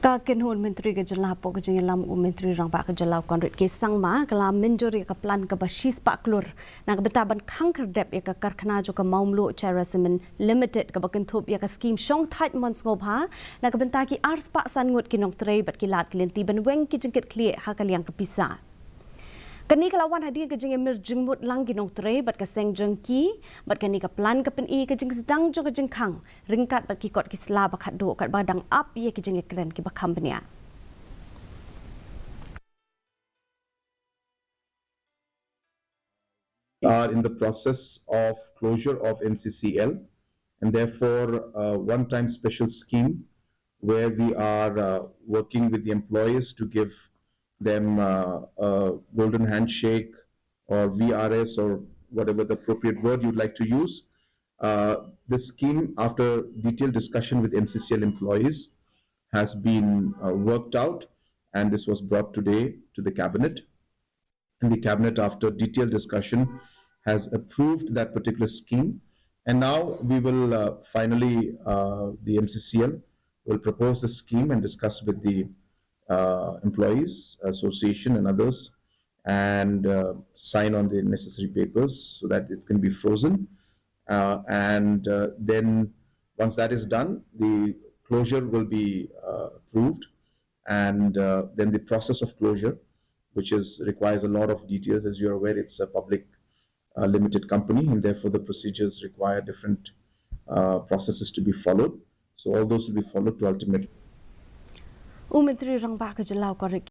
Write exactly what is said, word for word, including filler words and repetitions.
Ka kynhun Myntri ka jylla hapoh ka jingïalam u Myntri Rangbah ka jylla u Conrad K Sangma ka la mynjur ïa ka plan kaba shispah klur na ka bynta ban khang khyrdep ïa ka karkhana jong ka Mawmluh Cherry Cement Limited kaba kynthup ïa ka skhim shong thait mon sngewbha na ka bynta ki arspah san ngut ki nongtrei bad ki lad ki lynti ban weng ki jingkitkhlieh ha ka liang ka pisa. Kane ka la wan hadien ka jingïamir jingmut lang ki nongtrei bad ka seng jong ki, bad kane ka plan ka pyni ka jingsdang jong ka jingkhang ryngkat bad ki kot ki sla ba khatduh katba dang ap ïa ki jingïakren kiba kham bniah. Are in the process of closure of M C C L, and therefore a one-time special scheme where we are uh, working with the employers to give them uh, a golden handshake or V R S or whatever the appropriate word you'd like to use. Uh, the scheme, after detailed discussion with M C C L employees, has been uh, worked out, and this was brought today to the cabinet. And the cabinet, after detailed discussion, has approved that particular scheme. And now we will uh, finally, uh, the M C C L will propose the scheme and discuss with the uh, employees association and others, and uh, sign on the necessary papers so that it can be frozen. Uh, and uh, then once that is done, the closure will be uh, approved, and uh, then the process of closure, which is requires a lot of details. As you're aware, it's a public uh, limited company, and therefore the procedures require different uh, processes to be followed. So all those will be followed to ultimately. U Myntri Rangbah ka jylla u Conrad